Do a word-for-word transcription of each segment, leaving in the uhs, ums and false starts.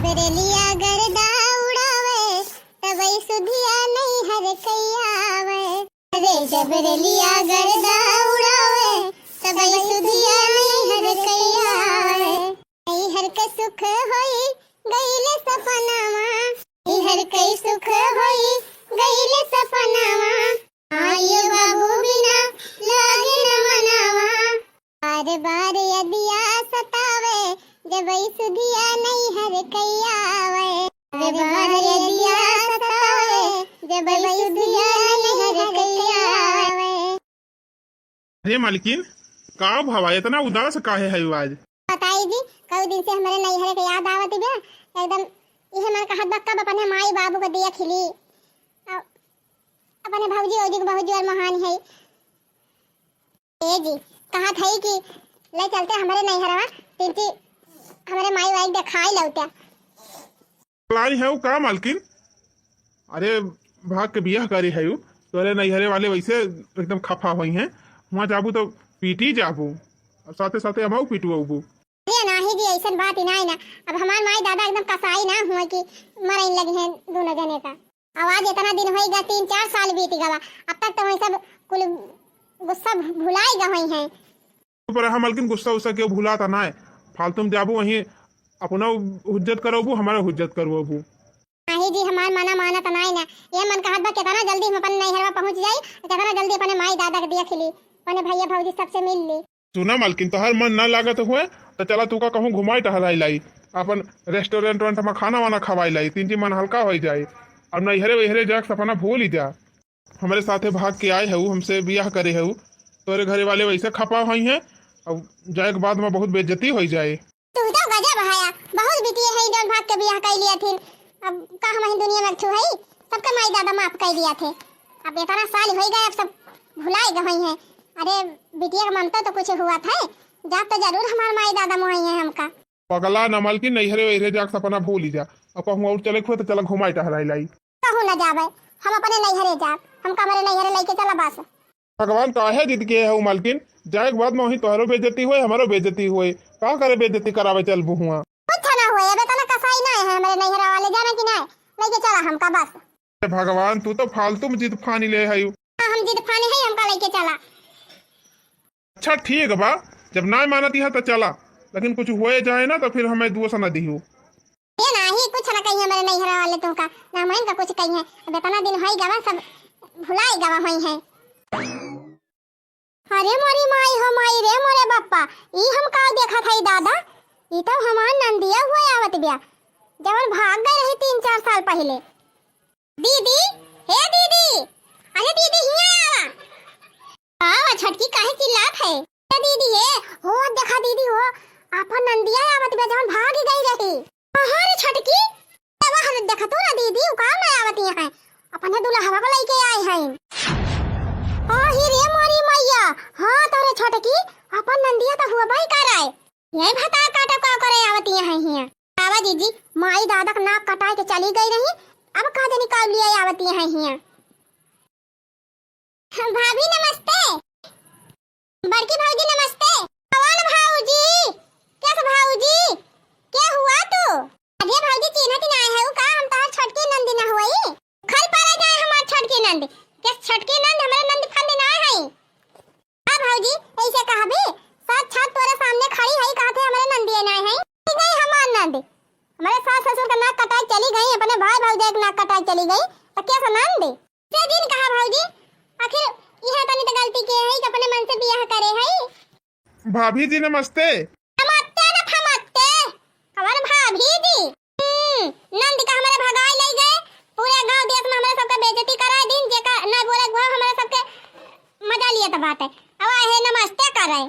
बरेलिया गर्दा उड़ावे, तबई सुधिया नैहर कई आवे। अरे जब रेलिया गर्दा उड़ावे, तबई सुधिया नैहर कई आवे। नैहर के सुख होई गईले सपनावा, नैहर के सुख होई गईले सपनावा। माई बाबू बिना लागे न मनावा। बार बार यदिया सतावे, जबई सुधिया नैहर कई आवे। बार बार यदिया सतावे, जबई सुधिया नैहर कई आवे। अरे मालकिन, का भवा, इतना उदास काहे है आज? बताई जी, कई दिन से हमरे नैहरे के याद आवत बा। एकदम इहे मन कहत बा, कब अपने माई बाबू के देख ली, अउ अपने भौजी औजी के बहुत जोर मोहानी है। ए जी, कहत है कि ले चलते हमरे नैहरवा, तिनची हमरे माई वाई देखाई लौटे। लाई है का मालकिन? अरे भाग के बियाह करी है, तोरे नैहरे वाले वैसे एकदम खफा होई हैं। हुआं जाबू तो पीटी जाबू, और साथे साथे हमहू पिटवबू। अरे नाही जी, ऐसन बात ही नाही ना। अब हमार माई दादा एकदम कसाई ना हुआ कि मरइन लगी हैं दोनों जने का। अब आज इतना दिन होई गया, तीन चार साल बीत गवा, अब तक तो वही सब कुल गुस्सा भुलाई गए हैं। पर हम मलकिन गुस्सा उस्सा क्यों भुलाता ना है, फालतू में जाबू वहीं अपना हुज्जत करबू, हमारा हुज्जत करबू। नाही जी, हमार मना मानत नाही ना। ये मन कहत बा, कितना जल्दी हम अपन नैहरवा पहुँच जाई, कितना जल्दी अपने माई दादा के देख ली, अपने भैया भौजी सबसे मिल ली। सुना मलकिन, तोहर मन ना लागत हुए, तो चला तू का कहूँ घुमाई टहराई लाई, अपन रेस्टोरेंट वेंट में खाना वाना खवाई लाई, तीन जी मन हल्का हो जाए। अब नैहरे वैहरे जाके सपना भूल ही जा। हमरे साथे भाग के आए हऊ, हमसे बियाह करे हऊ, तोरे घरे वाले वैसे खपा होई हैं, अब जाए के बाद में बहुत बेइज्जती हो जाए। तू तो गजब हया, बहुत बिटिया है जौन भाग के बियाह कर लिया थी। अब का हम ही दुनिया में छू है, सबके माई दादा माफ कर दिया थे। अब इतना साल हो गए, अब सब भुलाए गए हैं। अरे बिटिया का ममता तो कुछ हुआ था, जाब तो जरूर हमार माई दादा मोहाई है हमका। पगला न मलकिन, नैहरे वैहरे जाके सपना भूल ही जा। अब कहूँ और चले खुए तो चला घुमाई टहराई लाई। कहूँ न जाबे, हम अपने नैहरे जाब, हमका हमरे नैहरे लेके चला बस। भगवान काहे जिद किए है मलकिन, जाए के बाद में वहीं तोहरो बेइज्जती होए, हमारो बेइज्जती होए। का करे बेइज्जती करावे चलबू हुआ? कुछ ना होए, अब इतना कसाई ना है हमारे नैहरा वाले, जाना कि ना, लेके चला हमका बस। हे भगवान, तू तो फालतू में जिद फानी ले है। हाँ, हम जिद फानी है, हमका लेके चला। अच्छा ठीक बा, जब ना मानती है तो चला, लेकिन कुछ होए जाए ना तो फिर हमें दुआ सना दिहू। ये नाही, कुछ ना कहिए हमारे नैहरा वाले तुमका, ना हम इनका कुछ कहिए। अब इतना दिन होई गवा, सब भुलाई गवा होई है। अरे मोरी माई हो माई रे मोरे बप्पा, ई हम का देखत हई दादा? ई तो हमार नंदिया हुआ आवत बिया, जवन भाग गए रही तीन चार साल पहिले। दीदी, हे दीदी, अरे दीदी हियाँ आवा। आवा छोटकी काहे चिल्लात है? ए दीदी हे, हो देखा दीदी हो, आपन नंदिया आवत बिया जवन भाग गई रही। कहाँ रे छोटकी? ए वह देखा तू ना दीदी, उ का ना आवत यहाँ है? अपने दुल्हवा को लेके आए हैं। ओ ही रे मोरी मैया, हाँ तोरे छोटकी, अपन नंदिया तो हुआ भाई कर आए। यही भतार काटा का करे आवत यहाँ हियाँ। आवा जीजी, माई दादा के नाक कटाए के चली गई रही, अब का जानी का लिए आवत यहाँ हियाँ। भाभी नमस्ते। बड़की भौजी नमस्ते। कवन भौजी? केस भौजी? के हुआ तू? अरे भौजी चिन्हत ना है उ का, हम तोहर छोटकी नंदी न हुई। खल पड़ा जाए हमार छोटकी नंद। केस छोटकी नंद हमरे नंद फंद ना है। का भौजी ऐसे कहबी? साक्षात तोरे सामने खड़ी है, कहते हमरे नंदिए ना है। नहीं हमार नंद। हमारे सास ससुर का नाक कटाई चली गई, अपने भाई भौजाई के नाक कटाई चली गई, तो केस नंद? से दिन कहा भौजी, आखिर यहाँ तनी तो गलती के है कि अपने मन से बियाह करे है। भाभी जी नमस्ते। नमस्ते न फमस्ते, कवन भाभी जी? हम्म, नंद का हमारे भगाए ले गए, पूरे गांव देश में हमारे सबका बेइज्जती कराए दिन, जेका न बोले के भाव हमारे सबके मजा लिए तो बात है। अब आहे नमस्ते करे।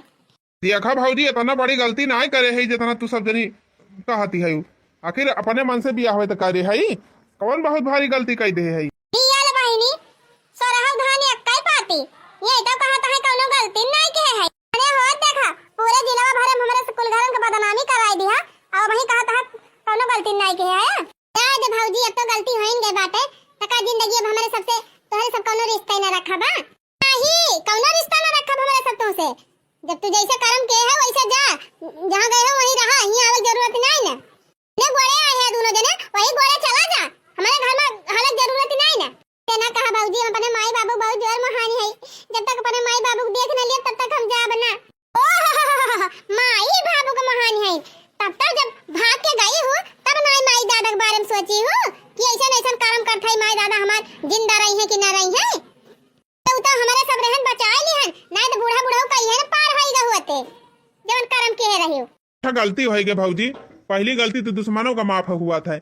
देखा भौजी, इतना बड़ी गलती नाय करे है जितना तू सब जनी कहती है। आखिर अपने मन से बियाह होए तो करे है, कौन बहुत भारी गलती कह दे है? रियल बहिनी, सोरहु धान एक्कै पाती, ये तो कहत है कौनो गलती नाय के है। अरे हो देखा, पूरे जिलवा भरे में हमरे कुल घरन के बदनामी कराई दिया, और वही कहत है कौनो गलती नाय के है। जा दे भौजी, अब तो गलती होइन गए बाटे, तका जिंदगी अब हमरे सबसे, तोहरे सब कौनो रिश्ता ही ना रखा बा। नाही, कौनो रिश्ता ना रखब हमरे सब तोहसे। जब तू जैसे कर्म के है वैसे जा, जहाँ गए हो वहीं रहा, हियाँ आवे के जरूरत नहीं ना। ले गोड़े आए हैं दोनों सोची हूँ कि अइसन अइसन करम करत हई माई दादा हमार जिंदा रही है कि ना रही है। तो, तो हमरे सब रहन बचाए लिहन, नाहीं तो बूढ़ा बुढ़ऊ कहिए न पार होई गए होते, जवन करम किहे रहिउ। अच्छा, गलती होई गए भौजी, पहली गलती तो दुश्मनों का माफ हुआ था,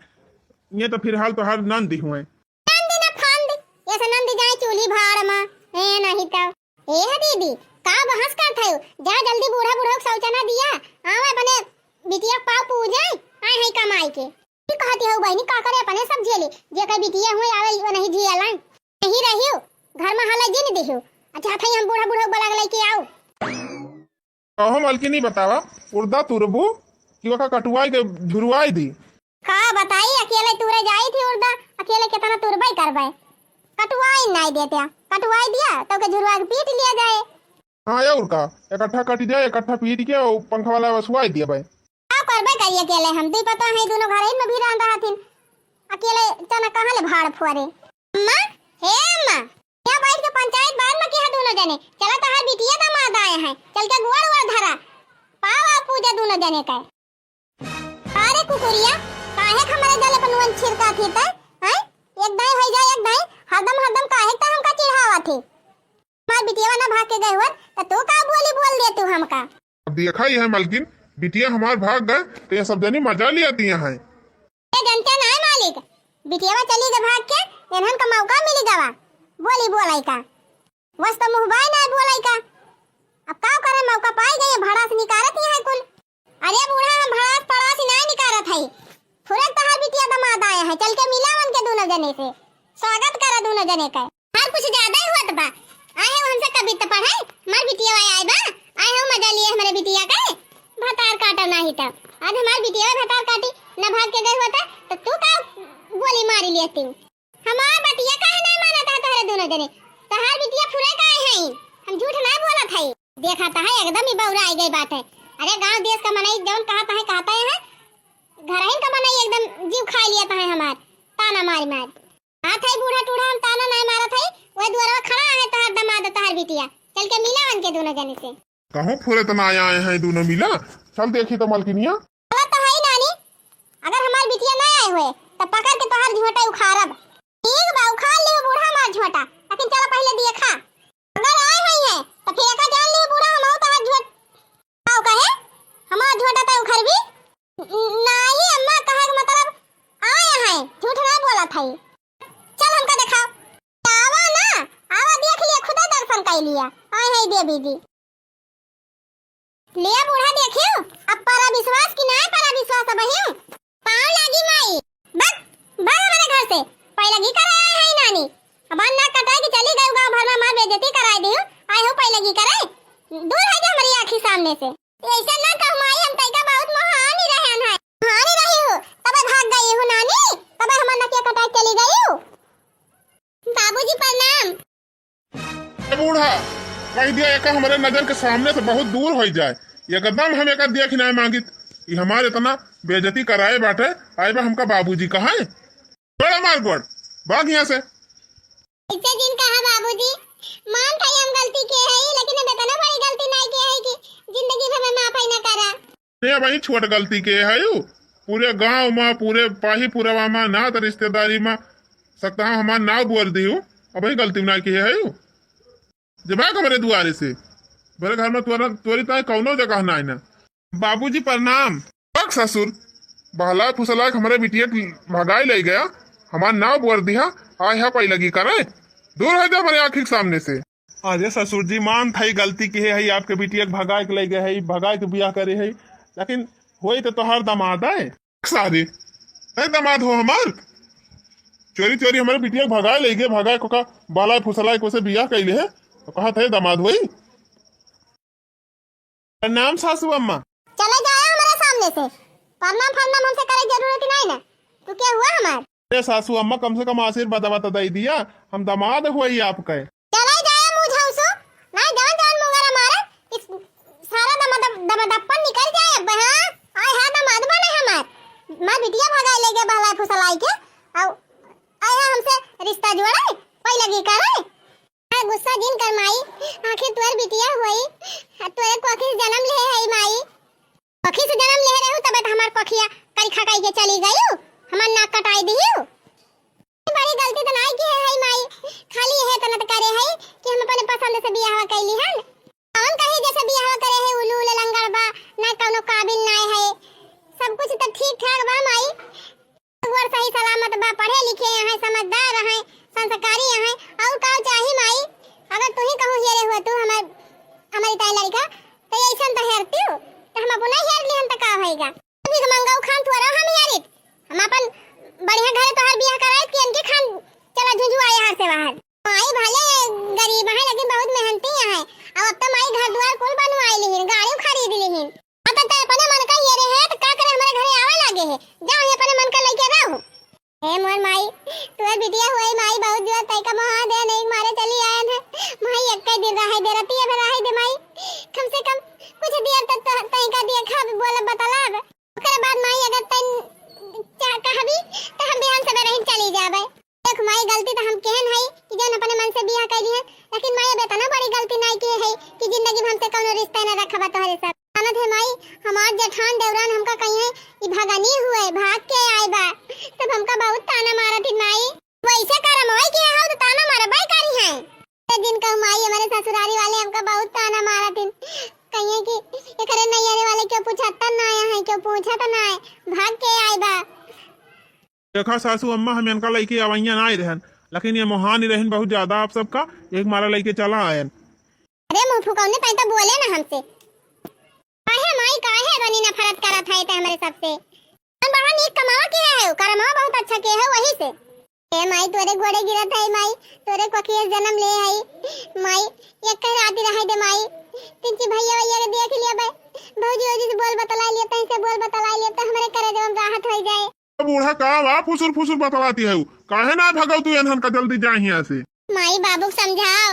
ये तो फिलहाल तोहार नंद हुए। नंद न फंद, ये से नंद जाए चूल्ही भाड़ में, ए नहीं तो। ए है दीदी, का बहस करत हऊ? जा जल्दी बूढ़ा बुढ़ऊ के शौचना दिया, आवा अपने बिटिया पाँव पूजे, आए हैं कमाई के। की कहती हऊ बहिनी, का करे अपने सब झेली, जे कई बिटिया हुए आवे वो नहीं झेलन। नहीं रहियो, घर में हला जिन दिहियो। अच्छा, थे हम बूढ़ा बुढ़ऊ बला के लेके आओ। कहो मलकिनी बतावा, उर्दा तुरबू कि ओका कटुआई के झुरवाई दी? का बताई, अकेले तुरे जाई थी उर्दा, अकेले कितना तुरबई करबे, कटुआई नाई देते, कटुआई दिया तो के झुरवा के पीट लिया जाए। हाँ, और का, इकट्ठा कट जाए, इकट्ठा पीट के और पंखा वाला बसवाई दिया भाई। का करबे करी अकेले हम, दुई पता है दोनों घर में भी रहन रहथिन, अकेले चना कहाँ ले भाड़ फोरे। अम्मा, हे अम्मा, यहाँ बैठ के पंचायत बाद में किहा दोनों जने। चला तहार बिटिया दामाद आए हैं, चल के गोड़ वोड़ धरा, पाँव आव पूजा दोनों जने के। अरे कुकुरिया, काहे के हमरे जले पनुअन छिड़का थी तै? हैं? एक दाई होई जाए, एक दाई, हरदम, हरदम काहे के तै हमका चिढ़ावा थी? हमार बिटिया ना भाग के गए हुआ, तो तू का बोली बोल दे तू हमका? अब देखा ही है मलकिन, बिटिया हमार भाग गए, तो ये सब जनी मजा लिया दिया है। ए जनते नाय मालिक, बिटियावा चली गए भाग के, इन्हन का मौका मिली गवा बोली बोलाई का। वस तो मुँह बाय नाय बोलाई का। अब का करे, मौका पाई गए, भाड़ा से निकारत ही है कुल। अरे बूढ़ा, हम भाड़ा से पड़ा से नाय निकारत है। फुरक तहार बिटिया दामाद आया है, चल के मिला उनके दोनों जने से, स्वागत करा दोनों जने का। हमार कुछ ज्यादा ही होत बा। आए हो हमसे कविता पढ़े, हमार बिटिया आए, आए बा, आए हो मजा लिए हमरे बिटिया का। भतार काटा नाही त। आज हमार बिटिया भतार काटी, न भाग के गए होता, तो तू का गोली मारी लेती? हमार बतिया काहे नहीं मानत है तोहरे दोनों जने? तोहार बिटिया फुरे का है, हम झूठ ना बोलत है। देखा त है एकदम ही बौरा आई गई बात है। अरे गांव देश का मनई जौन कहत है, कहत है, घर का मनई एकदम जीव खा लिया है हमार, ताना मारी मारी। हाथ है बूढ़ा टूढ़ा, हम ताना नाय मारत है, वह दुआरवा खड़ा है तोहार दामाद, तोहार बिटिया, चल के मिला उनके दोनों जने से। कहूँ फुरे त ना आए हैं दोनों मिला, चल देखी तो मलकिनिया। चला तो है नानी, अगर हमार बिटिया ना आए हुए, तो पकड़ के तोहार झोंटा उखाड़ब। ठीक बा, उखाड़ लियो बूढ़ा हमार झोंटा, लेकिन चला पहले देखा। अगर आए हुई है, तो फिर एका जान लियो बूढ़ा हम तोहार झोंट आओ कहे, हमार झोंटा तय उखरबी? नाहीं अम्मा, कहे के मतलब आए हैं, झूठ ना बोलत है। चल हमका देखाओ। आवा ना, आवा देख लिया, खुदा दर्शन कर लिया। आए हैं देवी जी। लिया बूढ़ा देखियो, अब परा विश्वास की ना परा विश्वास अब हियो। पाँव लागी माई। बक, बक हमारे घर से। पैलगी कराए है नानी। हमार नाक कटाए के चली गई गाँव भर में, हमार बेइज्जती कराए दियो। आए हो पैलगी कराए। दूर है जा हमारी आँखी सामने से। ऐसे ना कह माई, हम तैका बहुत मोहानी रहन है। मोहानी रही हो, तबे भाग गई हो नानी, तबे हमार नकिया कटाए चली गई हो। बाबूजी प्रणाम। ए बूढ़ा, कह दिया एका हमारे नजर के सामने से बहुत दूर हो जाए, एकदम हम एका देख ना मांगित। ये हमारे इतना बेइज्जती कराए बाटे, आए बा हमका बाबूजी कहाए। बड़ा मार गोड़, भाग यहाँ से। इसे जिन कहा बाबूजी, मान था हम गलती के है, लेकिन हम इतना बड़ी गलती नहीं के है कि जिंदगी भर में माफ ही ना करा। नहीं, अब ही छोट गलती के है यू। पूरे गांव में, पूरे पाही पुरवा में, नात रिश्तेदारी में सकता हमार नाव बोल दी हूँ। अब ही गलती ना के है यू। जे भाग हमरे दुआरे से, मेरे घर में तोरा, तोरी ताई कौनो जगह ना है ना। बाबूजी प्रणाम। भाग ससुर, बहला फुसला के हमरे बिटिया के भगाए ले गया, हमार नाव बोल दिया, आए हा पैलगी करे, दूर हो जा हमारे आँखी के सामने से। अरे ससुर जी, मान था गलती के है, आपके बिटिया के भगाए के ले गए है, भगाए के बियाह करे है, लेकिन होई तो तोहार दामाद है। सारे, नहीं दामाद हो हमार, चोरी चोरी हमारे बिटिया के भगाए ले गए, भगाए को का बाला फुसला को से बियाह कैले है, तो कहा था दामाद होई। प्रणाम सासू अम्मा। चले जाए हमारे सामने से, प्रणाम फरनाम हमसे करे जरूरत ही नहीं ना, तू क्या हुआ हमार? अरे सासू अम्मा, कम से कम आशीर्वाद बता दे दिया, हम दामाद हुई आपके। चले जाए मुँह झौसो, नहीं जवन जवन मुंगरा मारे, इस सारा दमा दम-, दमा दप्पन निकल जाए अब, हाँ? आए हाँ दामाद बने हमार, मार बिटिया भगाए ले गए बहलाए फुसलाए के, आउ आए हाँ हमसे रिश्ता जोड़े, पैलगी करे। हाँ, गुस्सा जिन कर माई, आखिर तोर बिटिया हुई, तोरे कोखी से जन्म ले है माई। कोखी से जन्म ले रहू तबे तो हमार कोखिया करी खकाई के चली गयू। हमार नाक कटाई दिहिउ। बड़ी गलती त नाई किहे हई माई, खाली यहे तनत करे हई कि हम अपने पसंद से बियाहवा कइली हन। कौन कही जैसे बियाहवा करे हई उल्लू उल्लू लंगड़ बा, ना कौनो काबिल नाई है। सब कुछ त ठीक ठाक बा माई, गोर सही सलामत बा, पढ़े लिखे हैं, समझदार हैं, संस्कारी हैं, और का चाही माई? अगर तू ही कहूँ हेरे हुए तू हमार, हमारी ताई लड़का, तो ऐसन तो हेरती हूँ, तो हम अपना हेर लिहन तो का होएगा? ठीक मंगाऊ खान थोड़ा हम यारित, हम अपन बढ़िया घरे तोहर बियाह कराए कि इनके खान चला झुझुआ यहाँ से बाहर। माई भले गरीब है लेकिन बहुत मेहनती है। अब, अब तो माई घर द्वार कुल बनवाई लिहिन, गाड़ी खरीद लिहिन। अब तो ते अपने मन का ये रहे तो का करे हमरे घरे आवे लागे है, जाओ ये अपने मन का लेके रहो। हे मोर माई, तोर बिटिया हुए माई बहुत जुआ तई का मोहा दे नहीं मारे चली आयन है। माई एक दिन रहे दे, रतिया भर रहे दे माई, कम से कम कुछ देर तक तो तई का देखा बोलब बतलाब। ओकरे बाद माई अगर तन चाह कहबी, त हम बिहान सबेरे ही चली जाबे। देख माई, गलती त हम केहन हई कि जौन अपने मन से बियाह कइली हन, लेकिन माई अब इतना बड़ी गलती नाई किहे हई कि जिंदगी भर हमसे कौनो रिश्ता न रखबा तोहरे साथ। जानत है माई, हमार जेठान देवरान हमका कही है, "ई भगनी हुए, भाग के आए बा।" सब हमका बहुत ताना मारत ही माई। वैसे करम होई के हो तो ताना मारबे करी हैं। एक दिन कहूँ माई, हमारे ससुरारी वाले हमका बहुत ताना मारत हिन, कहिए कि एकरे नैहरे वाले क्यों पूछत ना आया है, क्यों पूछत ना है, भाग के आए बा। देखा सासू अम्मा, हम इनका लइके अवैया ना आए रहन, लेकिन ये मोहानी रहन बहुत ज्यादा आप सबका, एक मारा लइके चला आयन। अरे मुँह फुकौने, तैं तो बोले ना हमसे। काहे माई, काहे बनी नफरत करत है ते हमरे सबसे? हम बड़ा नीक कमावा के है, करमवा बहुत अच्छा के है वही से। ए माई, तोरे गोड़े गिरत है माई, तोरे कोखिए से जन्म ले है माई, एक रात रहे दे माई, तिनची भैया भैया के देख लिया बे, भौजी भौजी से बोल बतला लिया, तैं से बोल बतला लिया तो हमरे करे जवन राहत हो जाए। बूढ़ा का बा फुसुर फुसुर बतलाती है, काहे ना भगाऊ तू एनहन का, जल्दी जा यहाँ से। माई बाबू के समझाओ,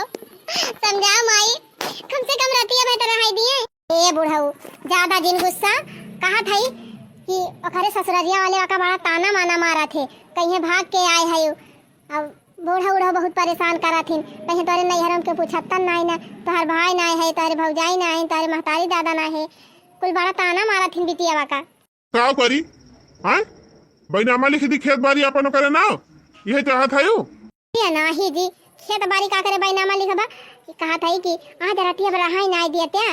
समझाओ माई, कम से कम रतिया भर तो रहाई दिए। ए बुढ़ऊ, ज्यादा जिन गुस्सा, कहत हई कि ओकरे ससुररिया वाले ओका बड़ा ताना माना मारत है, कहीं भाग के आए है। अब बूढ़ा उढ़ा बहुत परेशान करत हिन, कहीं तोरे नैहर में के पूछतन नाई ना, तोहर भाई नाई है, तोहरे भौजाई नाई है, तोहरे महतारी दादा नाई है, कुल बड़ा ताना मारत हिन बिटिया का। का करी? हाँ, बैनामा लिख दी खेत बारी अपन ओकरे नाव, यह चाहत है यू? ये नाही जी, खेत बारी का करे बैनामा लिखबा? कि कहत है कि आज रतिया में रहाई नाई दिया त्या।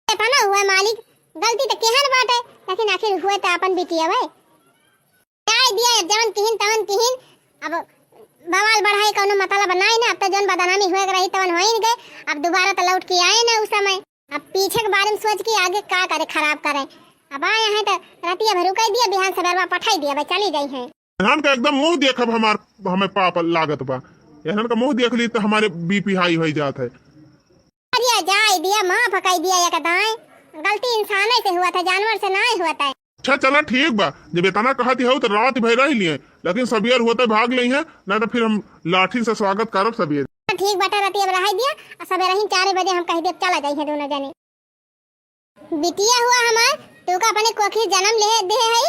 इतना हुआ मालिक, गलती तो केहन बाटे, लेकिन आखिर हुए तो अपन बिटिया है। जाए दिया, जवन किहिन तवन किहिन, अब बवाल बढ़ाए कौनो मतलब नाई ना, अब तो जौन बदनामी हुए के रही तवन होइन गए, अब दोबारा तो लौट के आए ना उस समय। अब पीछे के बारे में सोच के आगे का करे, खराब करे। अब आए हैं तो रतिया भर रुकाई दिया, बिहान सबेरवा पठाई दिया, भाई चली जाई हैं। एहन का एकदम मुंह देखब हमार, हमें पाप लागत बा। एहन का मुंह देख ली तो हमारे बीपी हाई हो जात है। अरे जाए दिया, माफ कई दिया एक दाएं, गलती इंसाने से हुआ था, जानवर से नाई हुआ था। अच्छा चला ठीक बा, जब इतना कहती हो तो रात भर रह लिए, लेकिन सबियर होते भाग लेइहैं, ना तो फिर हम लाठी से स्वागत करब सबियर। ठीक बाटे, रतिया में रह दिया, और सबेरे ही चार बजे हम कह देब चला जाइए दोनों जने। बिटिया हुआ हमार, तू का अपने कोखी जन्म ले दे है,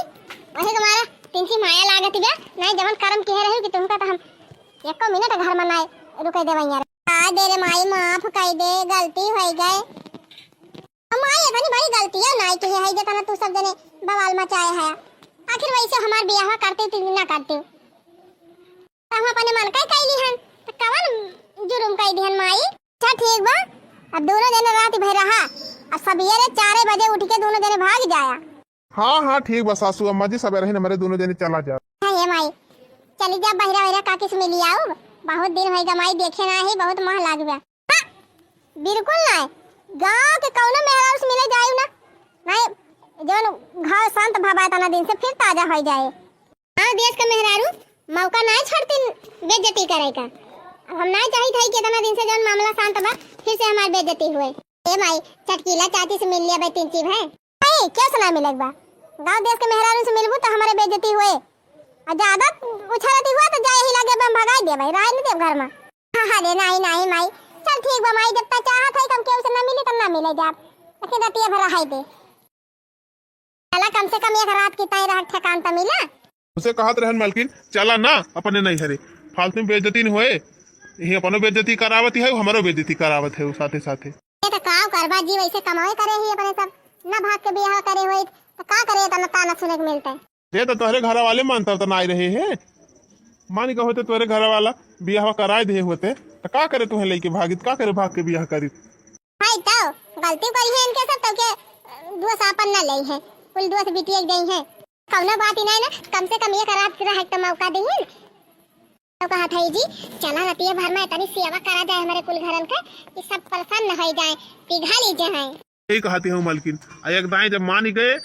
वही तुम्हारा तिनकी माया लागत बा, नहीं जवन करम किहे रही कि तुमका तो हम एको मिनट घर में नाई रुके देवैया। आ दे रे माई, माफ कई दे, गलती हो गए। माई, इतनी बड़ी गलती है नाई किहे है, जितना तू सब जने बवाल मचाए है। आखिर वैसे हमार बियाह करते तू ना करते, तो हम अपने मन का ही कैली हन, तो कवन जुर्म कई दिहन माई? अच्छा ठीक बा, अब दोनों जने रात भर रहा, अब सबियरे चारे बजे उठ के दोनों जने भाग जाया। हाँ हाँ ठीक बा सासू अम्मा जी, सबेरे ही हमारे दोनों जने चला जा। हाँ ये माई, चली जा बहिरा वहिरा काकी से मिली आऊ, बहुत दिन होई गा माई देखे ना ही, बहुत मोह लाग गया। हाँ, बिल्कुल ना, गाँव के कौनो मेहरारू से मिले जायू ना, नहीं जौन घाव शांत भवा तना दिन से फिर ताजा हो जाए। हाँ, देश का मेहरारू मौका नाय छोड़तीन बेइज्जती करे का। अब हम नाय चाहित है कि इतना दिन से जौन मामला शांत बा, फिर से हमार बेइज्जती हुए। ए माई, चटकीला चाची से मिल लिया बे तीन चीज है। ए, क्या सुना मिले बा? गाँव देश के मेहरारू से मिलबू तो हमारे बेइज्जती हुए। और ज्यादा उछलती हुआ तो जाए ही लगे, अब हम भगाई दे भाई, रह नहीं देब घर में। हाँ, हाँ, रे, नहीं, नहीं, माई। चल ठीक बा माई, जब तक चाहत है कि हम केहू से ना मिली, तब ना मिले जाब। लेकिन रतिया भर रहाई दे। चला, कम से कम एक रात की तय रह ठेकान त मिला। उसे कहत रहन मालकिन, चला ना अपने नैहरे, फालतू में बेइज्जती न होए, यही अपनो बेइज्जती करावत है, हमरो बेइज्जती करावत है साथे साथे। ये तो का करबा जी, वैसे कमावे करे ही अपने सब, ना भाग के बियाह करे होई, तो का करे, इतना ताना सुने के मिलता है। ते तो तोहरे घर वाले मानता तो ना आए रहे हैं। मान के होते तोहरे घर वाला बियाह कराए दे होते, तो का करे तुहें लेके भागित, का करे भाग के बियाह करित? हाय तो गलती करी है इनके सब, तो के दोष आपन ना ले है, कुल दोष बिटिया के दे है। कौनो बात ही नहीं ना, कम से कम एक रात रहे के तो मौका दे है। तो कहत है जी, चला रतिया भर में इतनी सेवा करा जाए हमारे कुल घरन के कि सब प्रसन्न हो जाए, पिघल ही जाए। यही कहती हूँ मलकिन, आ एक दाई जब मान गए,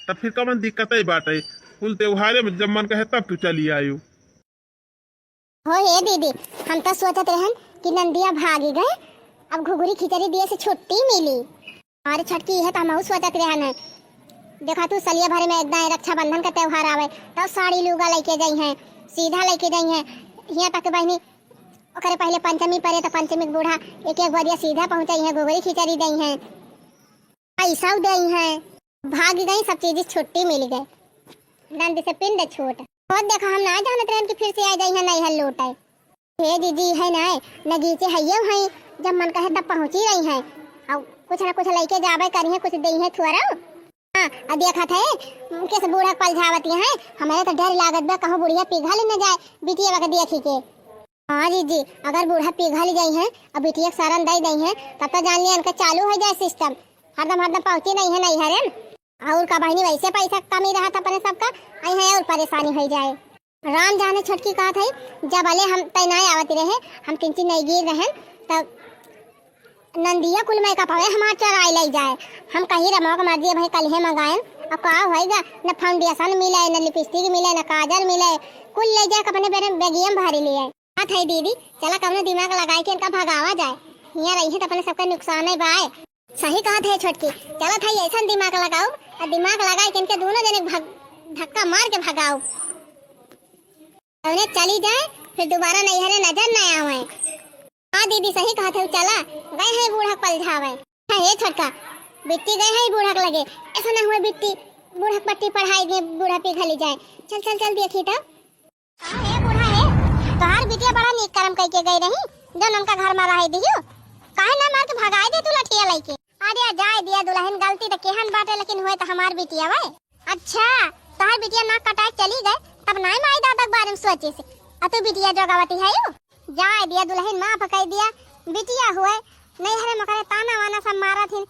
तब फिर कमन दिक्कत ही बाटे। कुल त्योहारे में जब मन कहे तब तू चली आयु। हो हे दीदी, हम तो सोचत रहन कि नंदिया भागी गए, अब घुघुरी खिचड़ी दिए से छुट्टी मिली। अरे छोटकी, यह तो हमहू सोचत रहन है। देखा तू, सलिया भरे में एक दाई रक्षाबंधन का त्योहार आवे, तब साड़ी लूगा लेके जाई हैं, सीधा लेके जाई हैं। हियाँ तक बहनी, ओकरे पहले पंचमी परे, तो पंचमी के बूढ़ा एक एक बोरिया सीधा पहुँचाई हैं, घुघुरी खिचड़ी दई हैं, पैसा दई हैं। भाग गई, सब चीज छुट्टी मिल गए, नंद से पिंड छूट। और देखा, हम ना जानत रहन कि फिर से आ जाई हैं नैहर लौटे। हे दीदी, है ना, नगीचे हइये हैं, जब मन कहे तब पहुँची रही हैं। अब कुछ ना कुछ लइके जाबे करी हैं, कुछ दई हैं थोड़ा। हाँ, अब देखत है, किस बूढ़ा पलझावती हैं। हमारे तो डर लागत बा, कहूँ बुढ़िया पिघल न जाए, बिटिया बा के देखी के। हाँ दीदी, अगर बूढ़ा पिघल जाई हैं, अब बिटिया के शरण दे दई हैं, तब तो जान लिया इनका चालू हो जाए सिस्टम। हरदम, हरदम पहुँची नहीं है नैहरे। और का बहनी, वैसे पैसा कमी रहत अपने सबका, आई है और परेशानी हो जाए। राम जाने छोटकी कहत है, जब अले हम तय ना आवत रहे, हम किंची नहीं गिर रहन, तब नंदिया कुल मेकअप हवे हमार चोराई ले जाए। हम कहीं रमवा के मर्जी भाई कल ही मंगाएन, अब का होएगा, न फाउंडेशन मिले, न लिपस्टिक मिले, न काजल मिले, कुल ले जाए अपने बेरे बेगियम भरी लिए। बात है दीदी, चला कवनो दिमाग लगाए के इनका भगावा जाए, हियाँ रही है तो अपने सबका नुकसान है बाय। सही कहत है छोटकी, चलत है ऐसन दिमाग लगाओ, और दिमाग लगाए के इनके दोनों जने भग-, धक्का मार के भगाओ। उन्हें चली जाए, फिर दोबारा नैहरे नजर न आवे। हाँ दीदी, सही कहत है, चला, गए हैं बूढ़ा पलझावे। हाँ, हे छोटका, बिट्टी गए हैं बूढ़ा के लगे, ऐसा न हुए बिट्टी बूढ़ा के पट्टी पढ़ाई दे, बूढ़ा पिघली जाए। चल, चल, चल, देखी तो। का हे बूढ़ा हे, तोहार बिटिया बड़ा नीक करम कइके गई रही, जौन उनका घर में रहे दियो। काहे ना मार के भगाए दे तू लठिया लइके? अरे जाए दिया दुल्हन, गलती तो केहन बाटे, लेकिन हुए तो हमार बिटिया वै। अच्छा, तोहार बिटिया नाक कटाए चली गए, तब नाई माई दादा के बारे में सोचे से, आ तू बिटिया जोगावती है यू? जाए दिया दुल्हन, माफ कई दिया, बिटिया हुए, नैहरे में करे ताना वाना सब मारत हिन,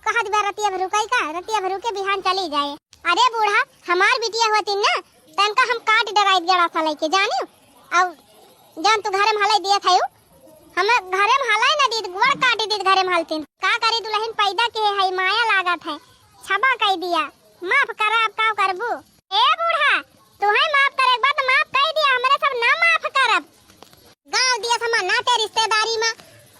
कहत बा रतिया भर रुकई का, रतिया भर रुके बिहान चली जाए। अरे बूढ़ा, हमार बिटिया होती ना, त इनका हम काट डराइत गड़ा सा लइके, जानियो? अब जौन तू घरे में हलई दियत है, हम घरे में हलई ना दीत, गोड़ काट दीत घरे में हलतीन। का करी दुल्हन पैदा के है, माया लागत है, क्षमा कई दिया, माफ करा, अब का करबू? ए बूढ़ा, तुहे माफ करे के बा त माफ कई दिया, हमरे सब ना माफ करब। गाँव दिया समा नाते रिश्तेदारी में,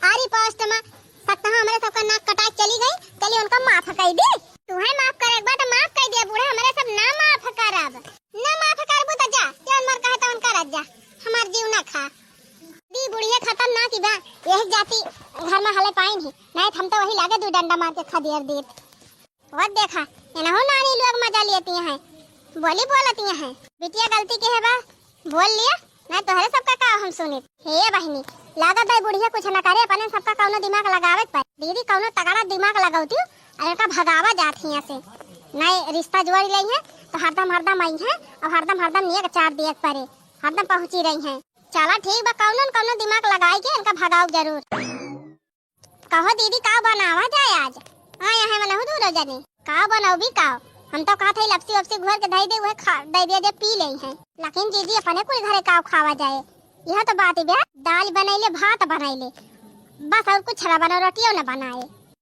आरी पोस्ट में, सत्ता हमरे सबका नाक कटाए चली गई, चली उनका माफ कई दी। तुहे माफ करे के बा त माफ कई दिया बूढ़ा, हमरे सब ना माफ करब। ना माफ करबू त जा, जौन मर कहे तौन करत जा, हमार जीव ना खा। दी बुढ़िया खत्म ना की बा, यही जाति घर में हले पाइन ही, नहीं त हम तो वही लागे दू डंडा मार के खदेर देत। और देखा, इनहु नानी लोग मजा लेती हैं, बोली बोलती हैं। बिटिया गलती के है बा, बोल लिया, नहीं तोहरे सबका का हम सुनित। हे बहिनी, लागत है बुढ़िया कुछ न करे, अपने सबका कौनो दिमाग लगावे के पड़े। दीदी कौनो तगड़ा दिमाग लगौती, अरे का भगावा जात हियाँ से। नहीं रिश्ता जोड़ ले हैं, तो हरदम हरदम आई हैं, और हरदम हरदम नियत चार दिए के पड़े, हरदम पहुँची रही हैं। चला ठीक बा, कौनो न कौनो दिमाग लगाई के इनका भगाओ जरूर। कहो दीदी, का बनावा जाए आज? आया है मनहु दूनो जने। का बनौबी का? हम तो कहत है लपसी वपसी घोर के धई दे, उहे खा, दई दे, दे पी ले हैं। लेकिन दीदी अपने कुल घरे का खावा जाए? यह तो बात है बे। दाल बनैले, भात बनैले, बस और कुछ ना बनाओ, रोटियो ना बनाए।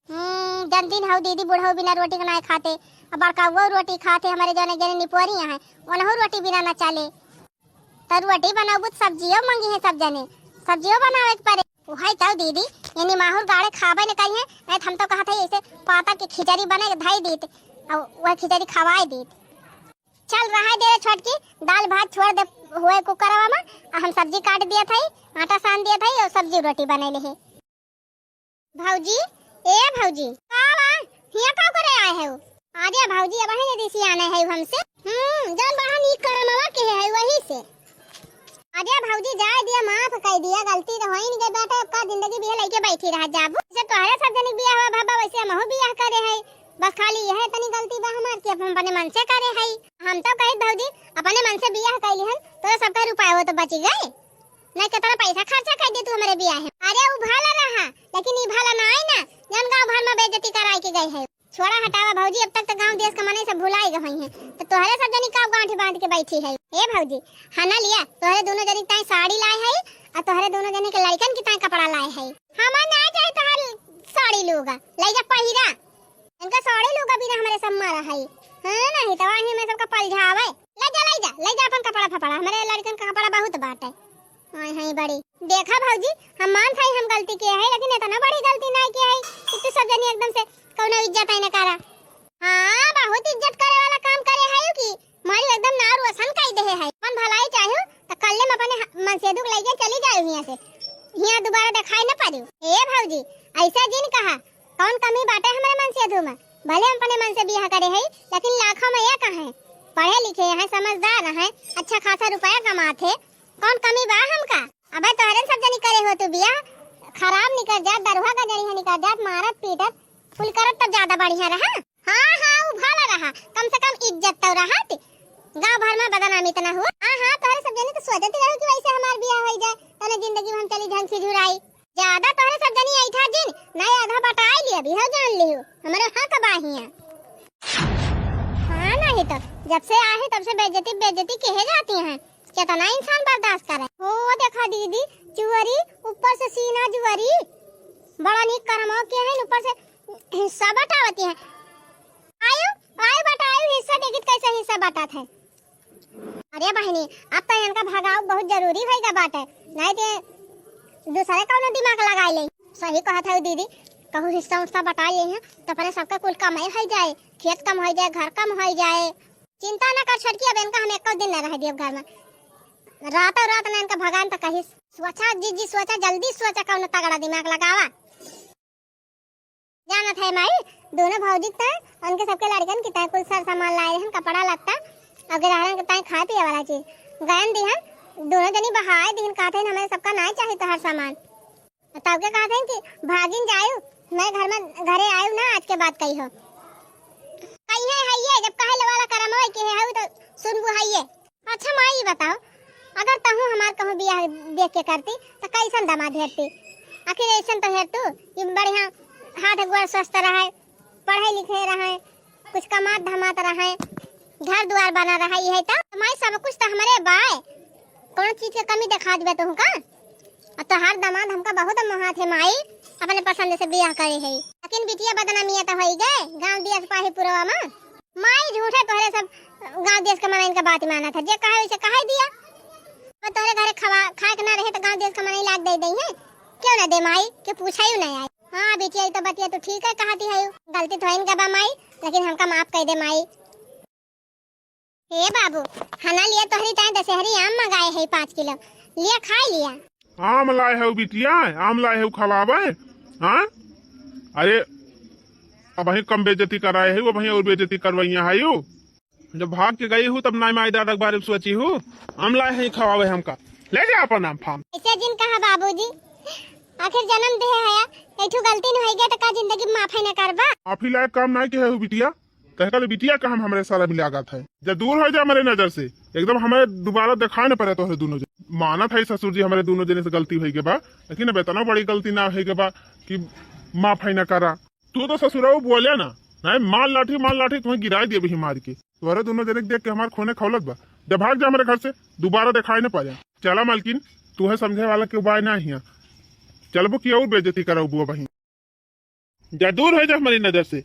हम्म, जन दिन हऊ दीदी बुढ़ऊ बिना रोटी के ना खाते, अब बड़का वो रोटी खाते, हमारे जने जने निपोरी हैं, उनहु रोटी बिना ना चले। त रोटी बनाबू त सब्जियो मंगी है सब जने, सब्जियो बनावे के पड़े। उहै तो दीदी, यानी माहुर गाड़े खाबे न करिहे, नहीं त हम तो कहत है ऐसे पाता के खिचड़ी बने के धई दीत, और वह खिचड़ी खवाए दीत। चल रहा दे रे छोटकी, दाल भात छोड़ दे हुए कुकरवा में, आ हम सब्जी काट दिया था, आटा सान दिया था और सब्जी रोटी बने ले है। भौजी, ए भौजी। का बा? हियाँ का करे आए हो? अरे भौजी, अब ही दीदी से आने है हमसे। हम्म, जौन बड़ा नीक करमवा के है वही से। अरे भौजी, जाए दिया, माफ कर दिया, गलती तो हो ही नहीं गई बाटे, अब का जिंदगी बिया लेके बैठी रह जाबू। जैसे तोहरे सब जने बिया हुआ बाबा, वैसे हमहू बिया करे है, बस खाली यह तनी गलती बा हमार कि हम अपने मन से करे है। हम तो कही भौजी, अपने मन से बियाह कइली हन, तोरे सबका रुपया वो तो बची गए। नहीं, कितना पैसा खर्चा कर दे तू हमरे बियाह में। अरे, उ भला रहा, लेकिन ई भला ना आई ना, जन गाँव भर में बेइज्जती कराए के गए है। छोड़ा, हटावा भौजी, अब तक तो गाँव देश का मनई सब भुलाई गए हैं, तो तोहरे सब जनी का गांठी बांध के बैठी है। ए भौजी, हना लिया, तोहरे दोनों जनी ताई साड़ी लाए है, और तोहरे दोनों जनी के लड़कन की ताई कपड़ा लाए है। हमार ना चाहे तोहर साड़ी लूगा, ले जा पहिरा। इनका साड़ी लूगा बिना हमरे सब मारा है। हाँ, नहीं तो वहीं में सबका पलझावे। ले जा, ले जा, ले जा अपन कपड़ा फपड़ा, हमरे लड़कन का कपड़ा बहुत बाटे। हाय, हाय, बड़ी। देखा भौजी, हम मानत हई हम गलती किए है, लेकिन इतना बड़ी गलती ना किए है कि तू सब जनी एकदम से कौनो इज्जत ही न करा। हाँ, बहुत इज्जत करे वाला काम करे है कि मारी एकदम नार वसन कई देहे है। अपन भलाई चाहू तो कल्ले में अपने ह-, मनसेधू के लइके चली जाए हियां से। हियां दोबारा दिखाई न पड़ू। ए भौजी, ऐसा जिन कहा, कौन कमी बाटे हमरे मनसेधू में? भले हम अपने मन से बियाह करे है, लेकिन लाखों में एक है, पढ़े लिखे हैं, समझदार हैं, अच्छा खासा रुपया कमात है, कौन कमी बा हमका? अबे तोहरे सब जनी करे हो तू बियाह, खराब निकर जात, दरुहा का जनी है निकर जात, मारत पीटत, कुल करत तब ज्यादा बढ़िया रहा। हाँ, हाँ, उ भला रहा, कम से कम इज्जत तो रहत, गांव भर में बदनामी तो ना हुआ। हाँ, हाँ, तोहरे सब जनी तो सोचत रहो कि वैसे हमार बियाह हो जाए, तने जिंदगी में हम चली ढंग से झुराई। ज्यादा तोहरे सब जनी ऐठा जिन, नहीं आधा बटाई लिया भी हो, जान लियो, हमरे हक बा हियां। हाँ, नहीं तो जब से आहे तब से बेइज्जती, बेइज्जती कहे जाती हैं। कितना इंसान बर्दाश्त करे। ओ देखा दीदी, जुअरी, ऊपर से सीना जुअरी, बड़ा नीक करमो के है, ऊपर से हिस्सा बटावती है। आयु, आयु बटायु हिस्सा देखित कैसे हिस्सा बटात है। अरे बहिनी, अब तो इनका भगाव बहुत जरूरी होइगा बाटे, नहीं ते दूसरे कौनो दिमाग लगाई ले। सही कहत है दीदी, कहूँ हिस्सा उस्सा बटाई ले हैं तो अपने सबका कुल कमाई हो जाए, खेत कम हो जाए, घर कम हो जाए। चिंता न कर छोटकी, अब इनका हम एको दिन न रह दियब घर में। रातों रात न इनका भगान तो कहिस। सोचा जीजी, सोचा, जल्दी सोचा, कौनो तगड़ा दिमाग लगावा। जानत है माई, दोनों भौजी के ताई, उनके सबके लड़कन के ताई कुल सर सामान लाए रहन, कपड़ा लत्ता, और गिरहरन के ताई खाए पिए वाला चीज। गयन दिहन, दोनों जनी बहाए दिहन, कहत हन, "हमरे सबका नाई चाही तोहार सामान।" तब के कहत हन कि, "भागिन जायु, मैं घर में, घरे आयु ना, आज के बाद कही हो।" कही है, है ये, जब कहे वाला करम होए के है, तो सुनबू है ये। अच्छा माई, ई बताओ, अगर तहूँ हमार कहूँ बियाह देख के करती, त कैसन दामाद हेरती? आखिर ऐसन तो हेरतू कि बढ़िया हाथ गोड़ स्वस्थ रहे, पढ़े लिखे रहे, कुछ कमात धमात रहे, घर दुआर बना रहे, इहे तो। माई, सब कुछ तो हमरे बाय, कौन चीज के कमी दिखा दिबे तुहका? और तोहार दामाद हमका बहुत मोहात है माई, अपने पसंद से बियाह करे है। लेकिन बिटिया बदनामिया तो होई गए, गांव दिया सिपाही पुरवा में। माई झूठे तोहरे सब गांव देश के मनइन का बात मानत है, जे कहे वैसे कहे दिया। अब तोहरे घरे खवा, खाए के ना रहे तो गांव देश के मनई लाग दे दई है, क्यों ना दे माई, के पूछा ही नहीं आई। हाँ बिटिया, ई तो बतिया तू ठीक है कहती है, गलती तो इनका बा माई, लेकिन हमका माफ कर दे माई। हे बाबू, हना लिया तोहरी ताई दशहरी आम मंगाए है पाँच किलो, लिया खाई लिया। आम लाए है बिटिया, आम लाए है खवावे, हाँ? अरे, अबहीं कम बेइज्जती कराए है, अबहीं और बेइज्जती करवइया है यू। जब भाग के गई हूँ तब नाई माई दादा के बारे में सोची हूँ, आम लाए है खवावे हमका, ले जा अपन आम फाम। ऐसे जिन कहा बाबूजी, आखिर जन्म दे है, एक ठो गलती न होई गया तो का जिंदगी में माफी न करबा? माफी लायक काम नाई के है बिटिया, तहका ले बिटिया का हम हमरे सारा मिला गत है। जब दूर हो जा हमरे नजर से, एकदम हमें दोबारा दिखाई न पड़े तोहरे दोनों जने। मानत है ससुर जी हमरे दोनों जने से गलती होई के बा, लेकिन अब इतना बड़ी गलती ना होई के बा कि माफ है ना करा। तू तो ससुराऊ बोले ना, नहीं मार लाठी, मार लाठी तुम्हें गिराई दिए भी मार के। तोहरे दोनों जने के देख के हमार खूने खौलत बा। जब भाग जा हमरे घर से, दोबारा दिखाई न पड़े। चला मलकिन, तुहे समझे वाला के उपाय ना हिया। चलबो कि और बेइज्जती कराऊ बुआ बहिन। जा दूर हो जा हमारी नजर से,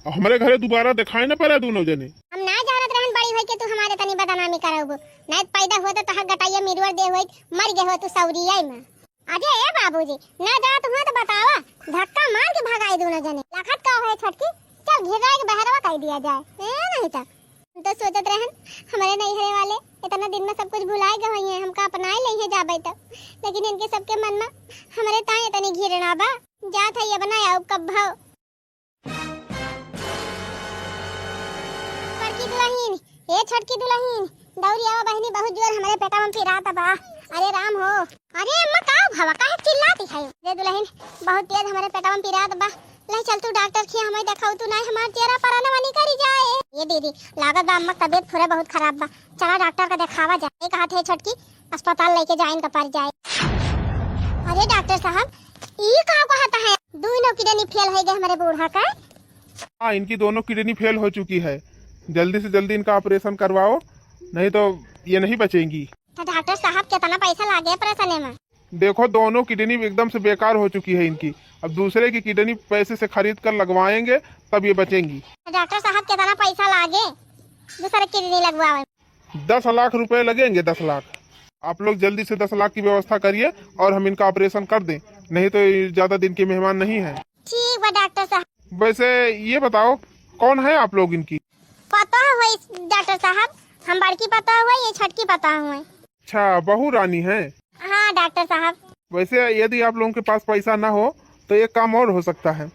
और हमरे घरे दोबारा दिखाई न पड़े दोनों जने। हम ना जानत रहन बड़ी होई के तू हमारे तनी बदनामी करबू, नहीं पैदा हुआ तो तहार गटाइया मिरुअर दे होई, मर गए हो तू सौरिया में। अरे ए बाबूजी, ना जात हुआ तो बतावा, धक्का मार के भगाई दोनों जने। लखत का है छोटकी, चल घेरा के बहरवा कर दिया जाए। ए नहीं तो हम तो सोचत रहन हमरे नैहरे वाले इतना दिन में सब कुछ भुलाए गए हैं, हमका अपनाए ले है जाबे तो, लेकिन इनके सबके मन में हमरे ताई इतनी घृणा बा। जात है ये बनाया अब कब भाव। बड़की दुलहिन, ए छोटकी दुलहिन, दौरी आवा बहिनी, बहुत जोर हमरे पेटवा में पिरात बा। अरे राम हो। अरे अम्मा, का भवा, काहे चिल्लाती है? रे दुलहिन, बहुत तेज हमरे पेटवा में पिरात बा। ले चल तू डॉक्टर खिया, हमें देखाऊ तू, नाहीं हमार चेहरा पर अनवा निकरी जाए। ए दीदी, लागत बा अम्मा के तबीयत थोड़ा बहुत खराब बा, चला डॉक्टर का देखावा जाए। ए कहत है छोटकी, अस्पताल लेके जाए इनका पर जाए। अरे डॉक्टर साहब, ई का कहत है? दुइनो किडनी फेल होइ गए हमरे बूढ़ा का। हाँ, इनकी दोनों किडनी फेल हो चुकी है, जल्दी से जल्दी इनका ऑपरेशन करवाओ, नहीं तो ये नहीं बचेंगी। तो डॉक्टर साहब, कितना पैसा लागे ऑपरेशन में? देखो, दोनों किडनी एकदम से बेकार हो चुकी है इनकी। अब दूसरे की किडनी पैसे से खरीद कर लगवाएंगे, तब ये बचेंगी। तो डॉक्टर साहब, कितना पैसा लागे दूसरे किडनी लगवावे? दस लाख रुपए लगेंगे, दस लाख। आप लोग जल्दी से दस लाख की व्यवस्था करिए और हम इनका ऑपरेशन कर दें, नहीं तो ये ज्यादा दिन के मेहमान नहीं है। ठीक बा डॉक्टर साहब। वैसे ये बताओ, कौन है आप लोग इनकी? पतोह हुई डॉक्टर साहब, हम बड़की पतोह हुई, ये छोटकी पतोह हुई। अच्छा, बहू रानी है? हाँ डॉक्टर साहब। वैसे यदि आप लोगों के पास पैसा ना हो तो एक काम और हो सकता है,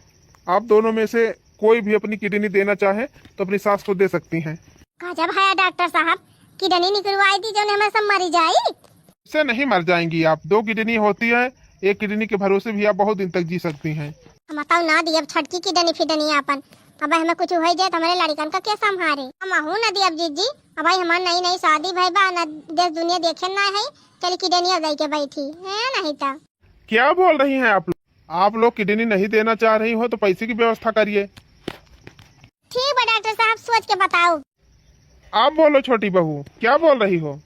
आप दोनों में से कोई भी अपनी किडनी देना चाहे तो अपनी सास को दे सकती हैं। गजब है डॉक्टर साहब, किडनी निकलवाई दी जो हमें सब मरी जाई। इससे नहीं मर जाएंगी आप, दो किडनी होती है, एक किडनी के भरोसे भी आप बहुत दिन तक जी सकती हैं। हम तो ना दियब छोटकी किडनी फिडनी आपन, अब हमें कुछ हो जाए तो हमारे लड़कन का के संभारे? हम अहू ना दियब जीजी, अब भाई हमार नई नई शादी भई बा, ना देश दुनिया देखे ना है, चल किडनी अब दई के बैठी है नहीं तो। क्या बोल रही हैं आप लोग? आप लोग किडनी नहीं देना चाह रही हो तो पैसे की व्यवस्था करिए। ठीक बा डॉक्टर साहब, सोच के बताओ। आप बोलो छोटी बहू, क्या बोल रही हो?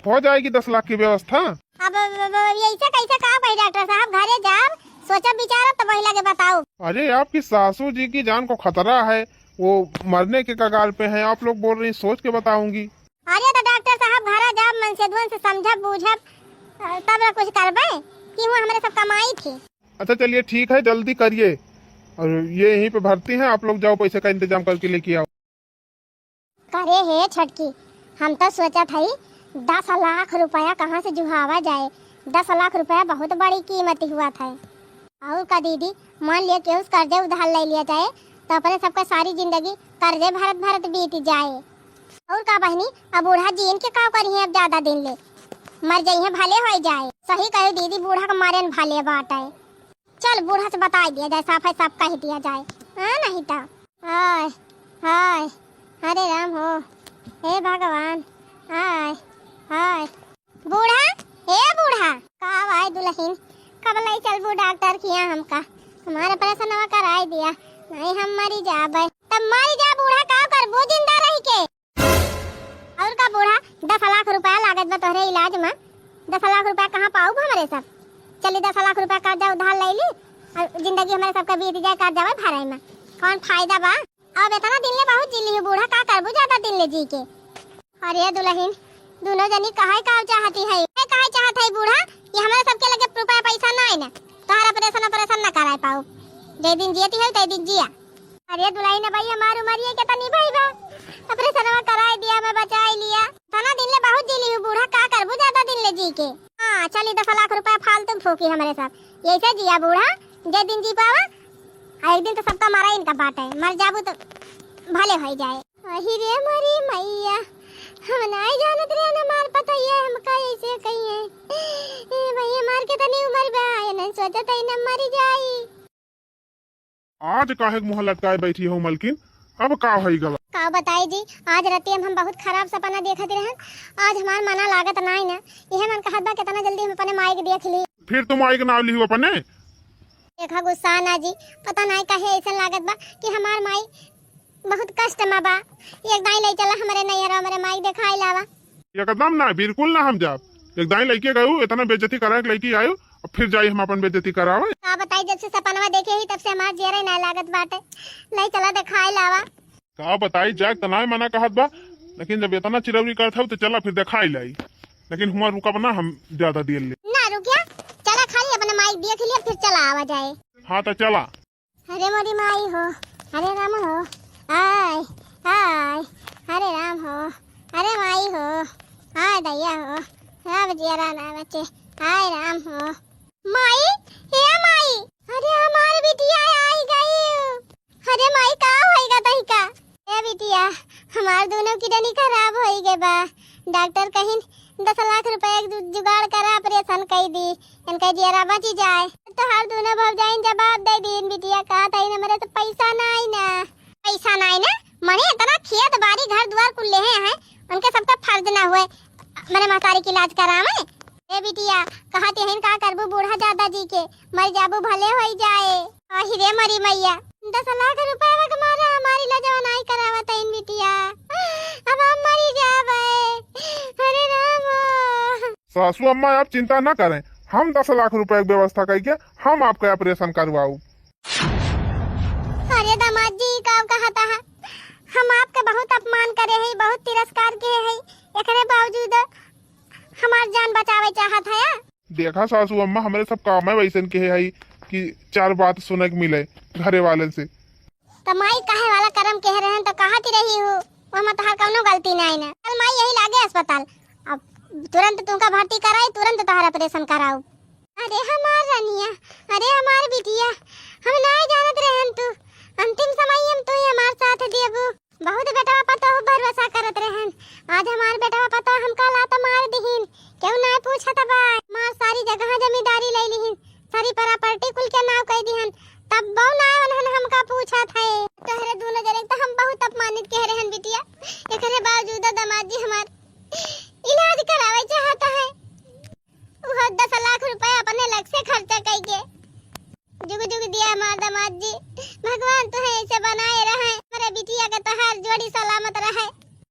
हो जाएगी दस लाख की व्यवस्था। अब, अब, अब, अब ऐसे कैसे का कही डॉक्टर साहब, घरे जाब, सोचब विचारब तब वही लगे बताओ। अरे, आपकी सासू जी की जान को खतरा है, वो मरने के कगार पे हैं, आप लोग बोल रही, सोच के बताऊंगी। अरे तो डॉक्टर साहब, घरा जाब, मन से धुन से समझब बूझब, अ, तब ना कुछ करबे कि वो हमरे सब कमाई थी। अच्छा चलिए ठीक है, जल्दी करिए, और ये यहीं पे भर्ती हैं, आप लोग जाओ पैसे का इंतजाम करके लेके आओ। करे हे छोटकी, हम तो सोचत हई दस लाख रुपया कहाँ से जुहावा जाए, दस लाख रुपया बहुत बड़ी कीमत हुआ था। और का दीदी, मान लिया केहू से कर्जे उधार ले लिया जाए तो अपने सबका सारी जिंदगी कर्जे भरत भरत बीत जाए। और का बहनी, अब बूढ़ा जीन के का करिहे अब ज्यादा दिन ले, मर जइहे भले हो जाए। सही कहे दीदी, बूढ़ा के मारे न भले बाटे। चल बूढ़ा से बताई दिया जाए, साफ है साफ कह दिया जाए, हाँ नहीं तो। हाय, हाय, हरे राम हो, हे भगवान, हाय, हाय। बूढ़ा, हे बूढ़ा। का भाई दुलहिन, कब लई चलबू डॉक्टर किया हमका? हमारे ऑपरेशनवा कराई दिया, नहीं हम मरी जाबे। तब मरी जा बूढ़ा, का करबू जिंदा रही के? और का बूढ़ा, दस लाख रुपया लागत बा तोहरे इलाज में, दस लाख रुपया कहाँ पाउब हमरे सब? चली दस लाख रुपया कर्जा उधार ले ली और जिंदगी हमारे सबके बीत जाए कर्जा में भरे में, कौन फायदा बा? अब इतना दिन ले बहुत जी ली बूढ़ा, का करबू ज्यादा दिन ले जी के? अरे दुलहिन, दोनों जनी कहे का चाहती है? ये कहे चाहत है बूढ़ा कि हमारे सबके लगे रुपया पैसा ना है ना, तोहरा ऑपरेशन ऑपरेशन ना कराए पाउब, जे दिन जियती है ते दिन जिया। अरे दुलहिन, भाई हमार उमरिया के तनी भाई बा, ऑपरेशनवा कराए दिया, मैं बचाई लिया। तना दिन ले बहुत जी ली बूढ़ा, का करबू ज्यादा दिन ले जी के? हाँ, चली दस लाख रुपया फालतू फूकी हमरे साथ, ऐसे जिया बूढ़ा, जे दिन जी पावा, आ एक दिन तो सबका मारा इनका बाटे, मर जाबू तो भले हो जाए। अही रे मोरी मैया, हम नाई जानत रहे न हमार पतैया हमका ऐसे कहिए। ए भैया, मार के तनी उमर बा, ये नहीं सोचत है न मर जाई। आज काहे के मुँह लटकाए बैठी हो मलकिन? अब का होई गवा? का बताई जी, आज रतिया में हम बहुत खराब सपना देखत रहन। आज हमार मना लागत नाई ना, इहे मन कहत बा कितना जल्दी हम अपने माई के देख ली। फिर तुम माई के नाव लिहू अपने? देखा गुस्सा ना जी, पता नाई काहे ऐसन लागत बा कि हमार माई बहुत कष्ट में बा। एक दाई ले चला हमरे नैहर, हमरे माई देखाई लावा। एकदम ना, बिल्कुल ना हम जाब। एक दाई लइके गयू, इतना बेइज्जती करा के लइके आयू, अब फिर जाई हम अपन बेइज्जती करावे। का बताई, जब से सपनवा देखे ही तब से हमार जियरे ना लागत बाटे। ले चला देखाई लावा। का बताई, जाए त नाय मना कहत बा, लेकिन जब इतना चिरौरी करत हऊ तो चला फिर देखाई लाई। लेकिन हुआ रुकब ना हम ज्यादा देर ले। ना रुकिया, चला खाली अपने माई देख लिया फिर चला आवा जाए। हाँ तो चला। अरे मोरी माई हो, अरे राम हो, आय, आय, अरे राम हो, अरे माई हो, आय दैया हो, अब जियरा ना बचे, आय राम हो। माई, हे माई, अरे हमार बिटिया आई गई। अरे माई, का होइगा तहिका? ए बिटिया, हमार दोनों किडनी खराब होई गए बा। डॉक्टर कहिन दस लाख रुपया के जु-, जुगाड़ करा, operation कइ दी, इनका जियरा बची जाए। तोहार दूनो भौजाइन जवाब दइ दीन बिटिया, कहत हइन हमरे तो पैसा नाहीं ना। पैसा नाहीं ना? मने इतना खेत बारी घर दुआर कुल लेहे हैं, उनके सबका फर्ज ना हुए मने महतारी के इलाज करावे? ए बिटिया, कहत हइन का करबू बूढ़ा दादाजी के, मर जाबू भले होइ जाए। आहि रे मरी मैया, दस लाख रुपया के मारे हमार इलाजवा नाहीं करावत हइन बिटिया, अब हम मरी जाबे। अरे राम। सासू अम्मा, आप चिंता ना करें, हम दस लाख रुपया के व्यवस्था कइके हम आपका operation करवाउब। अरे दामाद जी, का कहत ह? हम आपके बहुत अपमान करे हई, बहुत तिरस्कार किहे हई, एकरे बावजूद हमार जान बचावे चाहत हया? देखा सासू अम्मा, हमरे सब कामे वइसन किहे हई कि चार बात सुने के मिले घरे वालन से। त माई कहे वाला करम किहे रहेन त कहत ही रही हूँ, ओहमा तोहार कउनो गलती नाहीं ना। कल माई यही लागे अस्पताल, अब तुरंत तुमका भर्ती कराई, तुरंत तोहार operation कराउब। अरे हमार रनिया, अरे हमार बिटिया, हम नाहीं जानत रहेन तू अंतिम समय हम तू ही हमार साथ देबू। बहुत बेटवा पतोह भरोसा करत रहेन, आज हमार बेटवा पतोह हमका लात मार दिहिन, केहू नाहीं पूछत बा। हमार सारी जगह जमींदारी लइ लिहिन, सारी property कुल के नाव कइ दिहन, तब्बो नाहीं उन्हन हमका पूछत है। तोहरे दूनो जने के त हम बहुत अपमानित किहे रहेन बिटिया, एकरे बावजूद दामाद जी हमार इलाज करावे चाहत है, उहो दस लाख रुपया अपने लग से खर्चा कइके। जुग जुग दिया हमार दामाद जी, भगवान तुहे ऐसे बनाए रहे। हमरे बिटिया के तोहार जोड़ी सलामत रहे।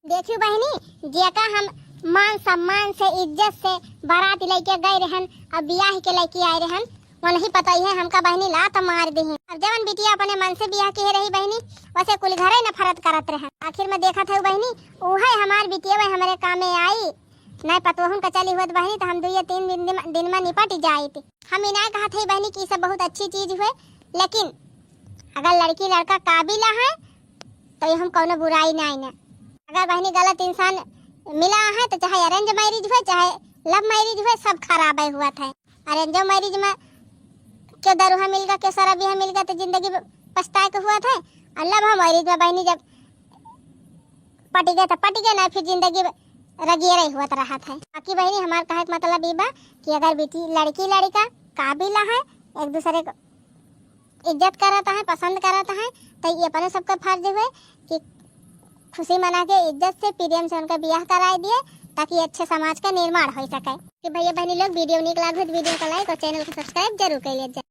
देखियो बहिनी, जेका हम मान सम्मान से, इज्जत से बारात लइके गए रहेन, अब बियाह के लइके आए रहेन, वनही पतोहिए हमका बहिनी लात मार दिहिन। अब जवन बिटिया अपने मन से बियाह किहे रही बहिनी, वइसे कुल घरे नफरत करत रहेन। आखिर में देखत हउ बहिनी, उहे हमार बिटिया वह हमरे कामे आई। नाहीं पतोहुन का चली होत बहिनी, त हम दुइये तीन दिन, दिन, दिन में निपट जाइत। हम ई नाहीं कहत हई बहिनी कि ई सब बहुत अच्छी चीज हुए, लेकिन अगर लड़की लड़का काबिल है, त ई हम कउनो बुराई नाहीं ना। अगर बहिनी गलत इंसान मिला है, त चाहे arrange marriage हुए, चाहे love marriage हुए, सब खराबे हुवत है। Arrange marriage में केउ दरुहा मिल गा, केउ शराबिया मिल गा, त जिंदगी पछताए के हुवत है। और love marriage में बहिनी जब पटि गए त पटि गए, नाहीं फिर जिंदगी रगियरे हुवत रहत है। बाकी बहिनी, हमार कहे के मतलब ई बा कि अगर बेटी, लड़की लड़का काबिल है, एक दूसरे को इज्जत करत है, पसंद करत है, त ई अपने सबके फर्ज हुए कि खुशी मना के इज्जत से, प्रेम से उनका बियाह कराए दिए, ताकि अच्छे समाज का निर्माण होइ सके। कि भइया बहिनी लोग, video नीक लागे त video का like और channel को subscribe जरूर कइ लीजिए।